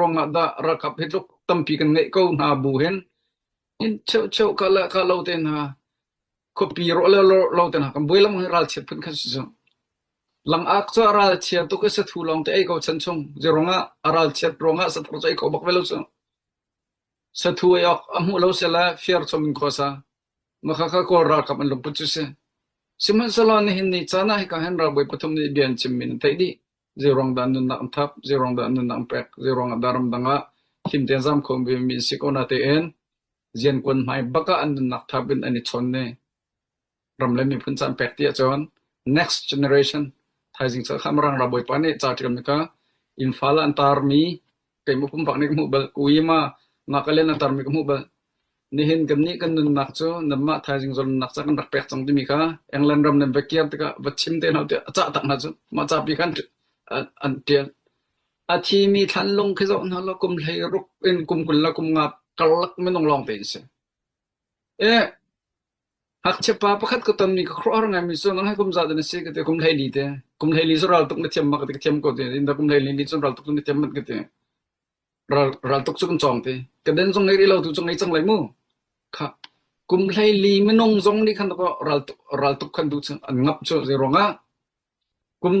ruangah dah ralkap hi tluk tampi kan ngeih ko hna bu hin in cheucheu ka le ka lo te hna khuapi rawh le lo te hna kan buai lengmang hi ralchiat phun khan si cu. Langak cu a ralchia tuk i sathu lawng te ei ko chan chung. Zeiruangah a ralchiat ruangah sathar cu ei kho bak ve lo cu. Sathu ei awk a hmuh lo sela fiar chom in khuasa. Maka kha Kawl ralkap an lungput cu si. Sihmanhsehlaw nihin ni caan ah hika hin ralbawi pathum nih bia an chimmi nan theih dih. Zeiruang dah nunnak an thap, zeiruang dah nunnak an pek, zeiruang ah dah ramdang ah him tein zam kho mi an si ko na tein ziankuan hmai bak ah an nunnak thap in an i chawn ne. Ram le miphun caan pek ti ahcun next generation thaizing ca kha Mirang ralbawipa nih ca ṭialmi kha Imphal ah an tarmi keimah pumpak nih ka hmuh bal, Uima Nagaland an tarmi ka hmuh bal. Nihin kannih kan nunnak cu nanmah thaizing zalonnak ca kan rak pek cang timi kha England ram nan va kir tikah va chim te hna tiah a cah tak hna cu mah capi khan an ṭial. A thimi thlanlung khi zoh hna law kum 16 in kum 20 le kum nga karlak minung lawng te an si. E, Ngakchia pa pakhat ka tonmi ka khuaruahhar ngaimi cu nang hi kum zat na si ka ti kum 14 te. Kum 14 cu raltuk na thiam ma ka ti ka thiam ko ti. Inda kum 14 ni cun raltuk cu na thiam mat ka ti. Ral raltuk cu kan cawng ti. Ka den zong ngei rih lo tu cu ngei cang lai mu. Kha kum 14 minung zong nih khan ko raltuk raltuk khan duh cu an ngap cu zei ruangah Kum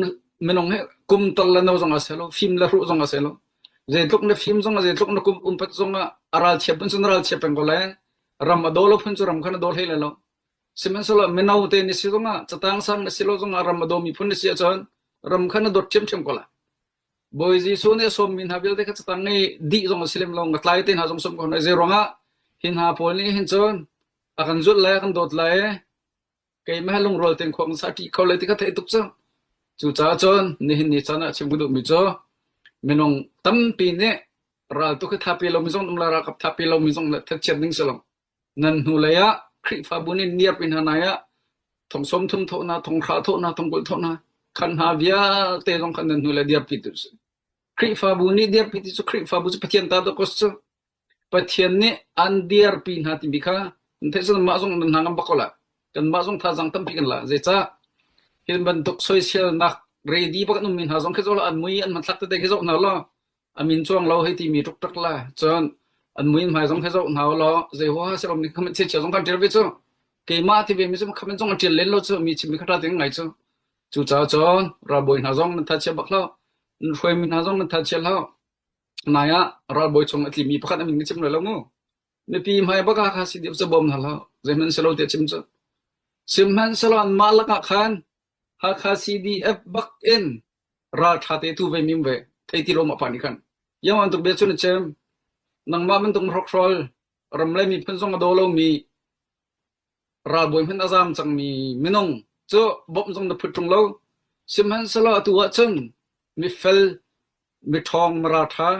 minung hi kum tal le no zong a si lo, fim le hruh zong a si lo. Zeitluk na fim zong ah, zeitluk na kum umpat zong ah a ralchia phun cu na ralchia peng ko lai. Ram a daw lo phun cu ram kha na daw hlei lai lo. Sihmanhsehlaw mino te na si zong ah, catang sang na si lo zong ah ram a dawmi phun na si ahcun ram kha na dawt ṭhiamṭhiam ko lai. Bawi Jesuh nih a sawmmi hna vialte kha catang ngei dih zong a si lem lo, ngatlai te hna zong sawm ko hna. Zei ruangah hi hna pawl nih hin cun a kan zulh lai, a kan dawt lai, Keimah lungrual tein khua kan sa ṭi kho lai ti kha theih tuk cang. Cucaah cun nihin ni caan ah chim ka duhmi cu minung tampi nih raltuk hi thapi lomi zong um la ralkap thapi lomi zong le thachiat ding si lo. Nan hnulei ah Khrihfabu nih niarpi hna nai ah thong sawm thum thawh hna, thong hra thawh hna, thong kul thawh hna, khan hna vialte zong khan nan hnulei dirpi tu si. Khrihfabu nih dirpi ti cu Khrihfabu cu Pathian ta dawk cu. Pathian nih an dirpi hna timi kha nan theih cun mah zong nan hna ngam bak ko lai. Kanmah zong thazaang tampi kan la. Zeicah? Hi bantuk soiselnak ready bak an ummi hna zong khi zoh an mui an hmanthlak tete khi zoh hna law a min cuang lo hei timi ṭukṭak la. Cun an mui hmai zong khi zoh hna law zei huaha si rom nih comment chia zong kan ṭial ve cu. Keimah ti ve mi cu comment zong an ṭial len lo cu mi chimmi kha ṭha tein ngai cu. Cucaah cun ralbawi hna zong nan thachia bak hlah. Nan hruaimi hna zong nan thachia hlah. Nai ah ralbawi chung a tlimi pakhat a min ka chim lai lo mu. Mipi hmai bak ah kha CDF cu bawm hna hlah. Zeihmanh si lo tiah chim cu. Sihmanhsehlaw anmah lakah khan Hakha CDF bak in ralṭha te tu ve mim ve thei ti lo ma pa nih khan. Yang bantuk bia cu na chim. Nangmah bantuk hrokhrawl ram le miphun zong a daw lomi ralbawi hmanh a zaam cangmi minung cu bawmh zong na phut ṭung lo. Sihmanhsehlaw atu ahcun mifel, miṭhawng, miralṭha,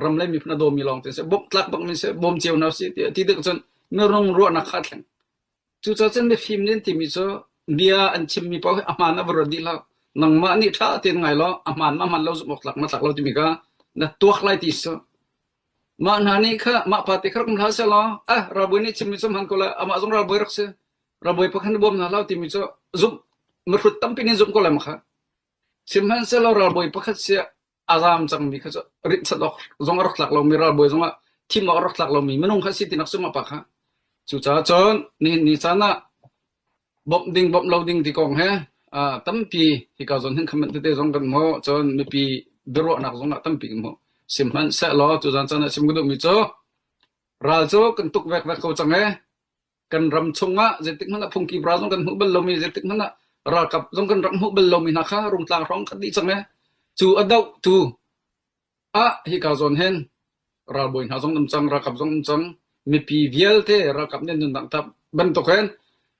ram le miphun a dawmi lawng te si, bawmh tlak bakmi si, bawm cio hna usih tiah ti ding cun minung ruahnak kha a thleng. Cucaah cun mifim nih an timi cu bia an chimmi paoh hi a hmaan a va ruat dih hlah. Nangmah nih ṭha tein ngai law a hmaan ma hmaan lo zumh awk tlak ma tlak lo timi kha na tuak lai ti si. Mah hna nih kha mah pa te kha rak um hlah sehlaw ah ralbawi nih chimmi cu hmaan ko lai amah zong ralbawi rak si ralbawi pakhat nih bawm hna hlah timi cu zumh mihrut tampi nih zumh ko lai ma kha sihmanhsehlaw ralbawi pakhat si a zaam cangmi kha cu rinhchanh awk zong a rak tlak lomi ralbawi zong ah thim awk a rak tlak lomi minung kha si tinak cu mah pa kha cucaah cun nihin ni caan ah Bawmh ding bawmh lo ding ti kong he tampi hika zawn hin comment tete zong kan hmuh. Cun mipi biaruahnak zong ah tampi kan hmuh. Sihmanhsehlaw tuzan caan ah chim ka duhmi cu ral cu kan tuk vekvek ko cang ee. Kan ram chungah zeitik hmanh ah phungki ral zong kan hmuh bal lomi zeitik hmanh ah ralkap zong kan rak hmuh bal lomi hna kha Rungtlang hrawng kan dih cang ee. Cu a dohtu Ah hika zawn hin ralbawi hna zong um cang, ralkap zong um cang, mipi vialte ralkap nih nunnak tap bantuk hin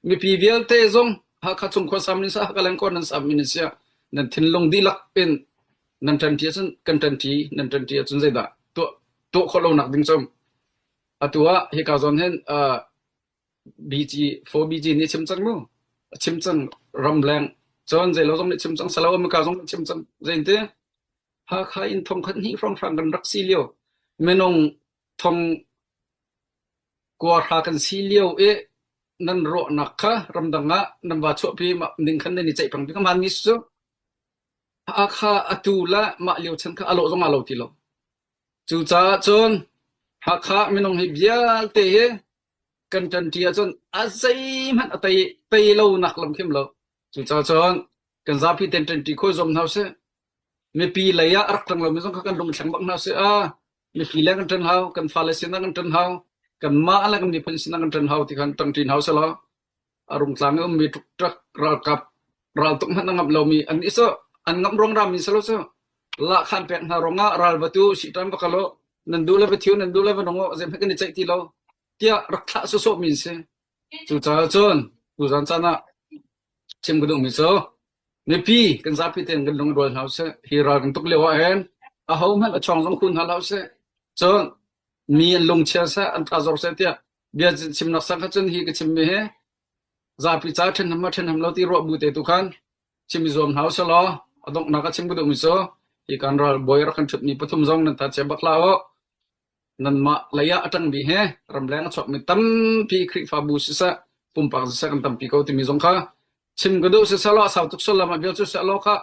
mipi vialte zong Hakha chung khua sam in sah Hakha leng khua nan sam in siah nan thinlung dihlak in nan ṭanṭi ahcun kan ṭanṭi nan ṭanṭi ahcun zeidah tuah tuah khawh lonak ding cu atu ah hika zawn hin uh, BG 4BG nih chim cang mu a chim cang ramleng cun zeilo zong nih chim cang salo America zong nih chim cang zeinte Hakha in thongkhat hnih hrawnghrang kan rak si lio, minung thong kuahra kan si lio i nan ruahnak kha ramdang ah nan va chuahpi ning khan nan i ceih peng bik. A hmaanmi cu Hakha atu le mah lio chan kha a lawh zong aa lo ti lo. Cucaah cun Hakha minung hi vialte hi kan ṭanṭi ahcun a zeihmanh a tei tei lonak lam khim lo. Cucaah cun kan zapi ten ṭanṭi khawi zuam hna usih. Mipi lei ah a rak ṭang lomi zong kha kan lung thleng bak hna usih. Ah, mipi le kan ṭan hau, kan fale sinah kan ṭan hau, kanmah le kan miphun sinah kan ṭan hau ti khan ṭangṭi hna usih law a rungtlang i ummi ṭukṭak ralkap raltuk hmanh a ngamh lomi an nih cu an ngamh ruang rami si lo cu lahkhan pek hna ruangah ral va tu sihṭan va kal u nan duh le va thiu nan duh le va nung u zeihmanh kan i ceih ti lo tiah rak thlah sawsawh mi an si. Cucaah cun tuzan caan ah chim ka duhmi cu mipi kan zapi tein kan lungrual hna usih. Hi ral kan tuk lio ah hin ahohmanh a chawng zong khun hna hlah usih. Cun mi an lungchia seh an tha zor seh tiah bia chimnak sang kha cun hi ka chimmi hi zapi ca ṭhenham ma ṭhenham lo ti ruah bu te tu khan chim i zuam hna usih law a donghnak a chim ka duhmi cu hi kan ral bawi rak kan ṭhutmi pathum zong nan ta chia bak hlah u. Nanmah lei ah a ṭangmi he ramleng a chuakmi tampi Khrihfabu siseh pumpak siseh kan tampi ko timi zong kha chim ka duh siseh law a sau tuk sual lam ah bia cu seh law kha.